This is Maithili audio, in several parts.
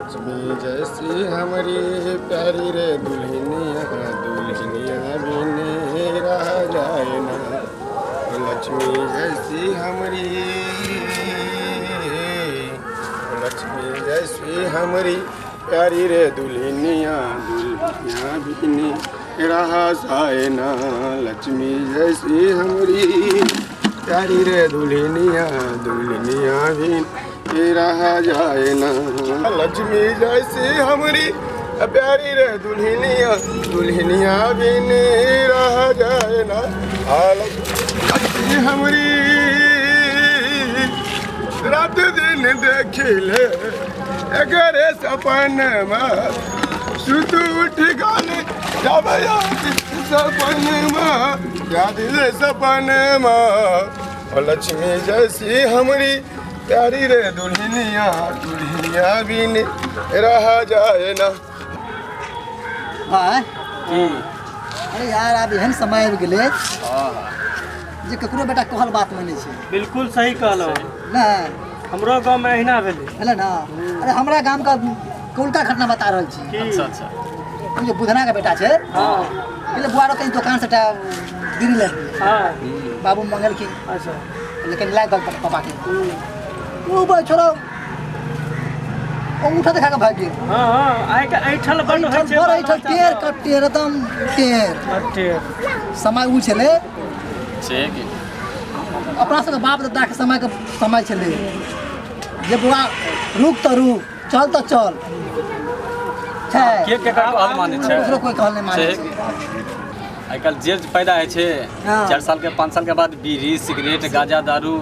लक्ष्मी जैसी हमारी प्यारी रे दुल्हनिया, दुल्हनिया बिन रह जाए ना। लक्ष्मी जैसी हमारी, लक्ष्मी जैसी हमारी प्यारी रे दुल्हनिया, दुल्हनिया बिन रह जाए ना। लक्ष्मी जैसी हमारी प्यारी रे दुल्हनिया, दुल्हनिया बिन रह जाए ना। लक्ष्मी जैसी हमारी प्यारी रे दुल्हनिया, दुल्हनिया बिन रह जाए ना। लक्ष्मी हमारी रात दिन देखिले एकरे सपनमा, सुत उठ गाले जब याद सपनमा, याद सपनमा। लक्ष्मी जैसी हमारी प्यारी रे दुल्हनिया, दुल्हनिया बिन रह जाए ना। भाई की? अरे यार, आब एहन समय आबि गेलै जे ककरो बेटा कहल बात मानै छै। बिल्कुल सही कहलहुँ। नहि। हमरो गाँवमे अहिना भेलै। भेलै ने? अरे, हमरा गामके कौलका घटना बता रहल छी। की? अच्छा अच्छा। ओ जे बुधना के बेटा छै, कहले बुआरो कहीं दोकान से टा बीड़ी ले। बाबू मंगलखिन। लेकिन लाग दल पापा के ओ भाई छोड़ा, अंगूठा देखा के भाग गेल। हाँ हाँ, आइ के ऐठल बड होइ छै। बड़ ऐठल, टेर क टेर, एकदम टेर। बड टेर। समय उ छलै। छै कि? अपना सबके बाप दादा के समय के समय छलै जे बुआ रुक तऽ रुक, चल तऽ चल छै। के केकर कहल मानै छै? ककरो कोई कहल नहि मानै छै छै। कि? आइ काल्हि जे पैदा होइ छै, 4 साल के, 5 साल के बाद बीड़ी, सिगरेट, गांजा, दारू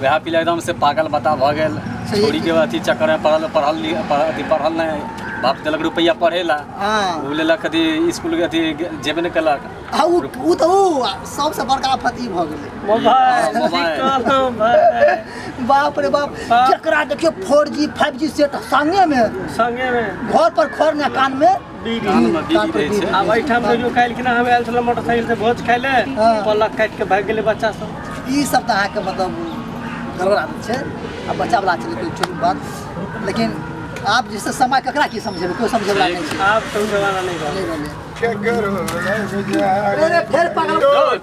वएह पीला, एकदम से पागल बता भऽ गेल। छोड़ी के अथी चक्कर में पढ़ल पढ़ल अथी पढ़ल नहि। बाप देलक रुपैआ पढ़े ला, ओ लेलक अथी स्कूल के अथी जेबे नहि केलक। आ उ तऽ उ सबसँ बड़का आफत ई भऽ गेलै। मोबाइल। मोबाइल। कहलहुँ भाइ। बाप रे बाप, जकरा देखियौ 4G 5G set संगे में। संगे में। घर पर खर ने, कान में बीड़ी। कान में बीड़ी कान पर रहै छै। बीड़ी। आब एहिठाम देखियौ, काल्हि खिना हम आयल छलहुँ मोटरसाइकिल से भोज खाइ ले, पलक काटि के भागि गेलै बच्चा सब। ई सब तऽ अहाँके मतलब गड़बड़ आदत छै। आ बच्चा वाला छलै, कोइ छोटू बात, लेकिन आब जे छै समय ककरा की समझेबै, कोइ समझेवला नहि छै। आब तऽ ओ जमाना नहि रहल। नहि रहलै। केकरो लग जाए। अरे, फेर पागल।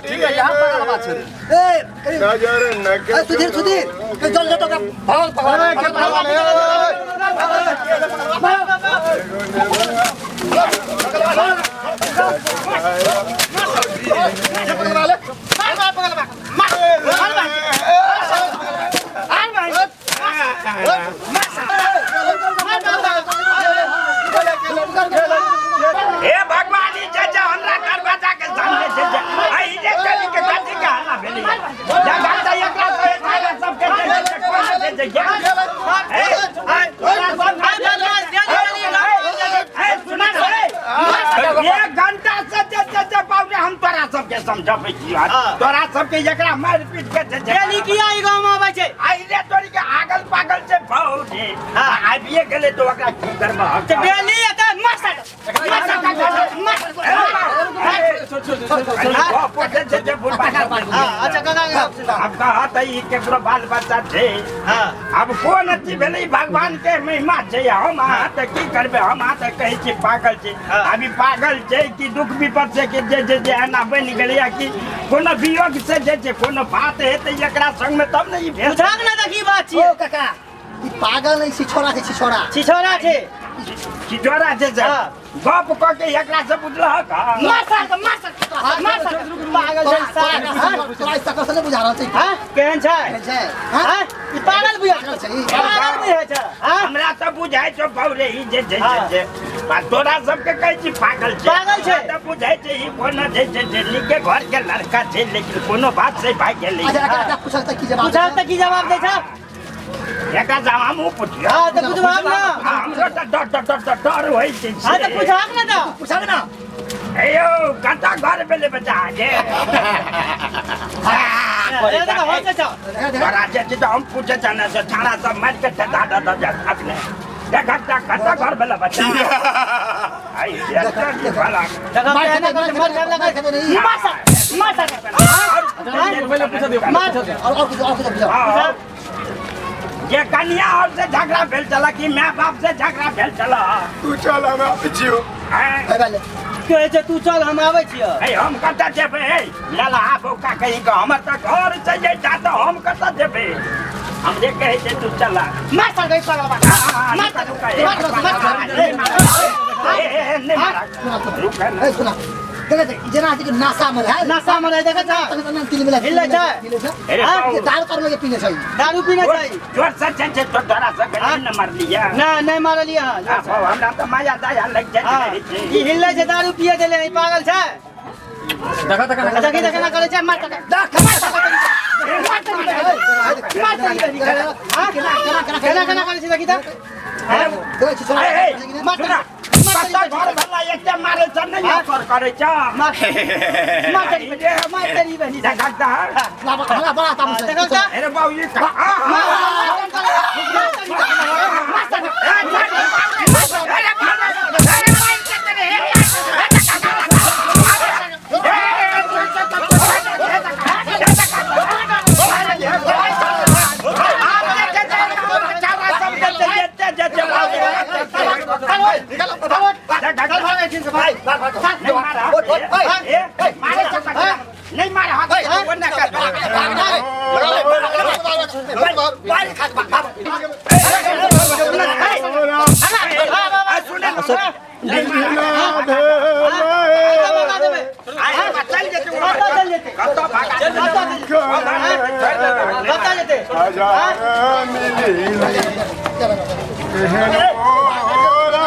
ठीक है, यहाँ पागल बात छै। ए करी। नजर न ए सुधीर, सुधीर, ए, चल चल, ओकरा भागल पकड़। हे भगवान, ई जे जे हमरा दरवाजा के सामने जे जे आ ई जे चली के कथी के हल्ला भेलै? जगह तऽ एकरा से एकरा सबके जे जे जे कोना जे जे गेल। हे, आ, तोरा सब हे, सुना ने, हे। एक घंटा से जे जे जे बाबरे हम तोरा सबके समझबै छियौ। तोरा सबके एकरा मारि पीट के जे जे डेली किया ई गाँव में आबै छै? आइ रे तोरी के आगल पागल छै बहुत। आबिए गेलै तऽ ओकरा की करबह? तऽ डेली एतऽ मस्त अच्छा काका। आब कहत ई केकरो बाल बच्चा छै? आब कोन अथी भेलै? भगवान के महिमा छै। हम अहाँ तऽ की करबै? हम अहाँ तऽ कहै छी पागल छै। अभी पागल छै कि दुख विपद से कि जे जे जे एना बनि गेलै, कि कोनो वियोग से जे जे कोनो बात हेतै एकरा संग में तब ने ई भेल। बुझाक ना तऽ की बात छियै? ओ काका, ई पागल नहि छी, छोड़ा छै, छिछोड़ा। छिछोरा छै। छिछोरा छै से गप कऽ के एकरा से बुझलहक? मार सार के, मार सार के, मार सार के। पागल छै सार। तोरा सकल से नहि बुझा रहल छै। हाँ, केहन छै? केहन छै? हाँ, ई पागल बुझै पागल छै ई। पागल बुझै छै, हाँ? हमरा तऽ बुझाइ छौ बौरे ई जे जे जे जे आ तोरा सबके कहै छी पागल छै। पागल छै। हमरा तऽ बुझाइ छै ई कोनो जे जे जे नीके घर के लड़का छै, लेकिन कोनो बात से भागि गेलै। अच्छा, एकरा एकरा पूछल तऽ की जवाब? बुझल तऽ की जवाब दै छै? एकरा जवाब हमहूँ पुछियौ? हाँ, तऽ बुझबाक ना। हमरो तऽ डर डर डर डर डर होइ छै। हाँ, तऽ बुझाक ना तऽ। पूछल ना। हे यौ, कतऽ घर भेलै बच्चा के? ए, तऽ होते छौ। देखा देखा। तोरा जे छै तऽ हम पूछे छने से छाड़ा सब मारि के दे दे दे दे अपने देख कतऽ घर भेलै बच्चा? आई देख भला। देखा, मार खेतै, मार खेतै, मार खेतै नहीं। मार सार, मार सार। पहिले पूछ दियौ। मार। और कुछ, और कुछ पूछो। हाँ। जे कन्या और से झगड़ा भेल छल कि माय बाप से झगड़ा भेल छल? तू चल, हम आबै छियौ। आँय? कहै छै तू चल, हम आबै छियै। ए, हम कतऽ जेबै? ए, लला बौका कहीं के, हमर तऽ घर छै जे, तऽ हम कतऽ जेबै? हम जे कहै छै तू चल। मार साल गई पागल बा। मार, नहि मार, रुका ना। ए सुना, देखै छै जेना छै कि नशा में रहै। नशा में रहै, देखै छ? तिल मिला हिलै छै। हिलै छै। अरे बाबू। दारू तारू लगे पीने छै। दारू पीने छै। जोर से छै छै तो तोरा से नहीं मारलियै। नहि, नहि मारलियै हँ। हमरा तऽ माया दया लागि जाइत रहै छै। ई हिलै छै, दारू पिए देले, ई पागल छै। देखा देखा। देखी, देखी ना करै छै। मार, देख। मार, केना केना करै छै, देखी तऽ। देखै छी। ए, ए, सुना, कतऽ घर भला एते मारै छ, नहि असर करै छ। मार, मार तेरी, मार तेरी बहिनी। देखक तऽ। हमरा बड़ा तामस है। देखक तऽ। अरे बाबू, ई का नहीं मारा, हाथ ना कर। चल जेतै, कतऽ भागा? कतऽ जेतै? हजार मिली तेहन मोरा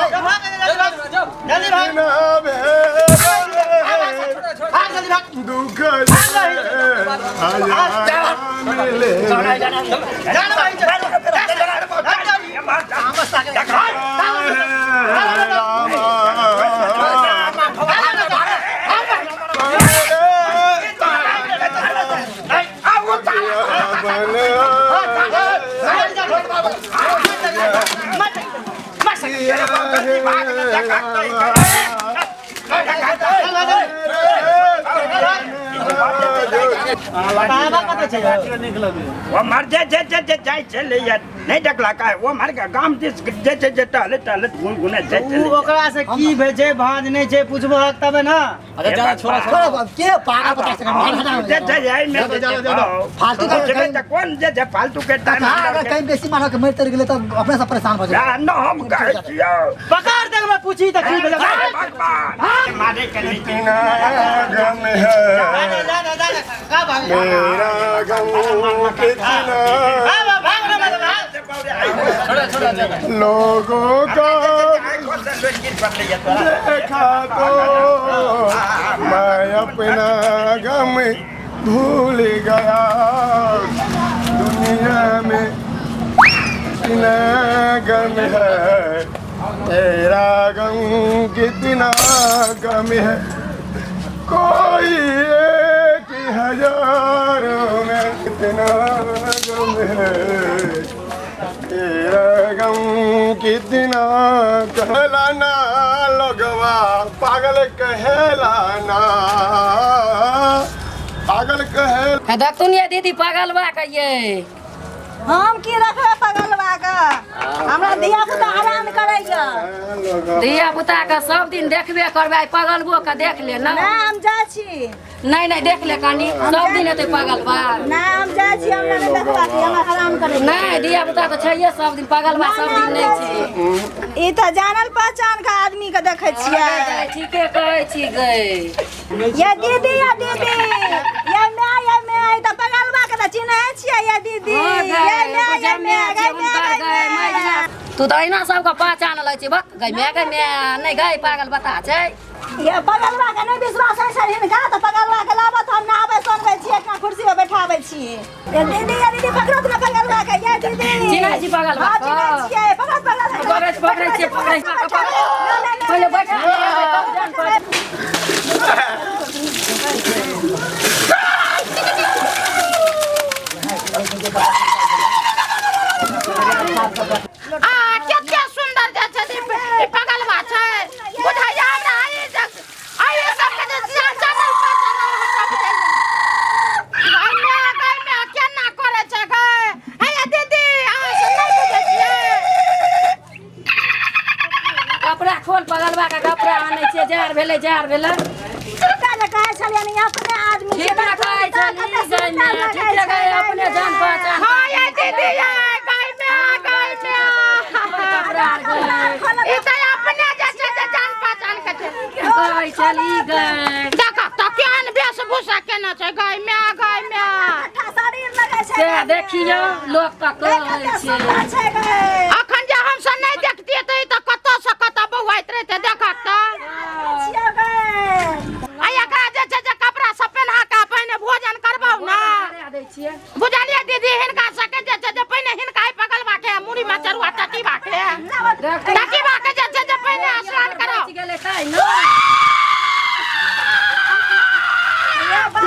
जल्दी भाग। ना भेल। भाग, जल्दी भाग। दुख हजार मिले। जान भाई, चल। बाबा कतऽ छै? वो मर जे जे जे जे जाइ छलैया, नहि देखलक? वो मर गाम दिस जे जे जे टहलैत टहलैत घुम घुमे जाइ उ छलैया। ओकरा से की भेल छै, भाँज नहि छै, पुछबो हक तबे ना। अच्छा, जा, छोड़ा छोड़ा। के पागल पता छै? जे जे एहिमे जे जे फालतू के जेबै तऽ कोन जे जे फालतू के टाइम। अगर कहीं बेसी मारऽ के मरि तरि गेलै तऽ अपने से परेशान भऽ जेबै। न, हम कहै छियौ। पकड़, देखबै, पूछी तऽ की भेलै। भगवान मारे के नहि। कितना गम है। जा जा जा जा, का भाग? मेरा गम कितना भाग भाग भाग भाग। छोड़ा छोड़ा, जा। लोगों का देखा तो मैं अपना गम भूल गया। दुनिया में कितना गम है, तेरा गम कितना गम है। कोई एक हजारों में कितना गम है, तेरा गम कितना। कहलाना लोगवा पागल, कहलाना पागल कहे। देखतुन ये दीदी, पागल बा कहिए। हम की रखबै पगलवा के? हमरा धिया पुता हरान करैया। लोगवा धिया पुता के सब दिन देखबे करबै, आइ पगलबो के देख ले ना। नहि, हम जाइ छी। नहीं नहीं, देख ले कनी, सब दिन हेतै पागल बा? नहि, हम जाइ छी, हमरा नहि देखबाक यऽ, हमरा हरान करैया। नहीं, धिया पुता तऽ छैहे सब दिन, पागल बा सब दिन नहि छै। ई तऽ जानल पहचान के आदमी के देखै छियै। ठीके कहै छी गै। ये दीदी, ये दीदी, ये my, ये my, तऽ पगलवा के तऽ चिन्है छियै ये दीदी। हँ ये गै, my, ये ओकर my, जमे गै छै my, हुनकर गै गै, my. My. तू तऽ अहिना सबके पहचान लै छी। बक गै my, गै my, नहि गै, पागल बता छै। ये पगलवा के नहि विश्वास होइ छै हिनका तऽ पगलवा के लाबत, हम नहाबै सोनबै छी, एकटा कुर्सी पर बैठाबै छी। ये दीदी, ये दीदी, पकड़त ने पगलवा के ये दीदी। चिन्है छी पगलवा हाँ, के? चिन्है छियै, पकड़त, पगलवा। पकड़ै छी, पकड़ै छियै, पकड़ै छियै। पहिले बैठा तब जान पर। आ कते सुंदर जे छै ई पगलवा छै, बुझाइया हमरा ई जे आई सबके जे जानल पहचानल हमरा बुझाइया। गै my, गै my, केना करै छै गै? हे दीदी, अहाँ से कपड़ा खोल पगलवा के कपड़ा आनै छियै जार भेलै जार भेलै ठीके ने कहै छलियै ने अपने आदमी ठीके कहै छली गै माय ठीके गै अपने जान पहचान हाँ ये दीदी ये गाय में गाय में कपड़ा आर गै ई तऽ अपने जे छै से जान पहचान के छै कहै छली गै देखा तऽ केहन वेशभूषा केने छै गाय में गाय में शरीर लगै छै से देखियौ लोक तऽ कहै छै छै गै अखन जे हमसब नहि देखतियै तऽ ई तऽ कतऽ से कतऽ बौआइत रहितै देखक तऽ छियै गै आ एकरा जे छै जे कपड़ा सब पहिना कऽ पहिने भोजन करबाउ ने करा दै छियै बुझलियै दीदी हिनका सबके जे छै जे पहिने हिनका एहि पगलवा के मुड़ी में चरुआ टटीबा के टटीबा के जे छै जे पहिने स्नान कराउ बचि गेलै तै ने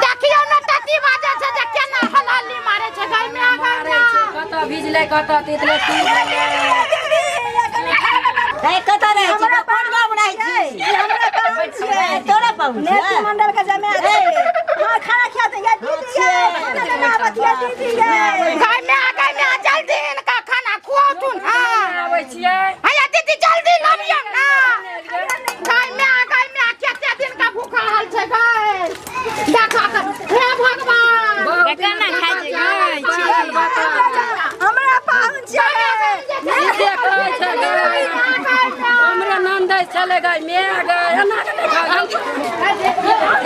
देखियौ ने टटीबा जे छै जे केना हलाली मारै छै गाय में गाय मारै छै कतऽ भिजलै कतऽ तितलै की भेलै कतऽ रहै छी कोन गाँव रहै छी हमरा पाहुन छियै तोरा पाहुन नेती छियै मंडल के जमाए छै हाँ खाना खिया दे या दीदी ये खाना देना आबत या दीदी ये गाय में गाय में जल्दी हिनका खाना खुआउथुन हाँ आबै छियै हैया दीदी जल्दी लबियौ ना गाय में गाय में कते दिन का भूखा हाल छै गाय देखा के हे भगवान केना खाइ छै गै हमरा पाहुन छियै ठीके कहै छै गै हमरे ननदै छलै गै my गै एना के नहि खाउ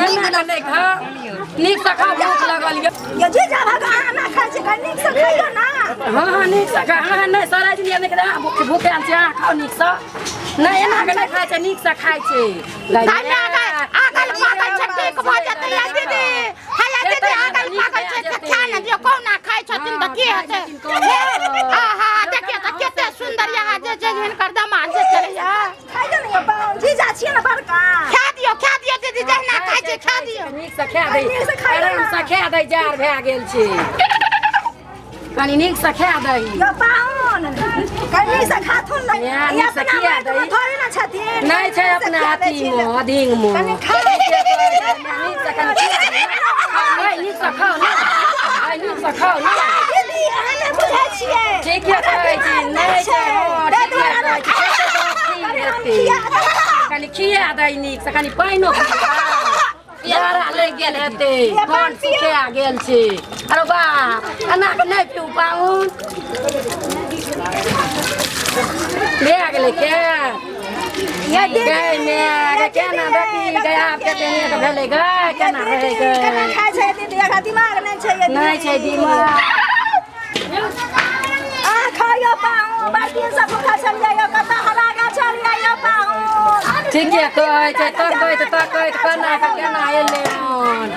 एना के नहि खाउ नीकसँ खाउ भूख लगल यऽ ये जीजा भगवान ना खाइ छै गै नीक से खइयो ना हँ हँ नीकसँ खाउ हँ नहि सड़ै छै नहि अहाँ भूखे आयल छी अहाँ खाउ नीकसँ नहि एना के नहि खाइ छै नीकसँ खाइ छै गै गाय में गाय आगल पागल छै ठीक भऽ जेतै या दीदी हैया दीदी आगल पागल छै तऽ खा ने दियौ कहुना खाइ छथिन तऽ की हेतै आहा देखियौ तऽ कते सुन्दर यहाँ जे छै हिनकर दमाद जे छलैया खइयो ने ये पाहुन जीजा छियै ने बड़का खा दियौ खा दियौ दीदी जहिना खाइ छै खा दियौ नीकसँ खा दै नीकसँ खाइ ना। आरामसँ खा दै जार भए गेल छै कनी नीकसँ खा दै यो पाहुन कनी से खाथुन ने या, ई नीक से अपना खिया माटि मे दै। थोड़े ने छथिन नहि छै अपना अथीमे अधींगमे कनी खा नीकसँ कनी खिया दै नहि नीकसँ खाउ ने आइ नीकसँ खाउ ने दीदी अहाँ नहि बुझै छियै ठीके कहै छी नहि छै हँ ताहि ठीके दुआरे कहै छी कनी हम ठीक खिया हेतै कनी खिया दै नीकसँ कनी पानिओ जाड़ा लागि गेल हेतै कन सुखा गेल छै अरे बाप एना के नहि पीउ पाहुन भए गेलै के गै my गै केना देखी गै आब कते नीक भेलै गै केना रहै गै केना खाइ छै दीदी एकरा दिमाग नहि छै ये नहि छै दिमाग अहाँ खाइयो पाहुन बड़ दिनसँ भूखल छलियै यौ कतऽ हरा गेल छलियै यौ पाहुन ठीके कहै छै तकैत तकैत केना के केना एलै हन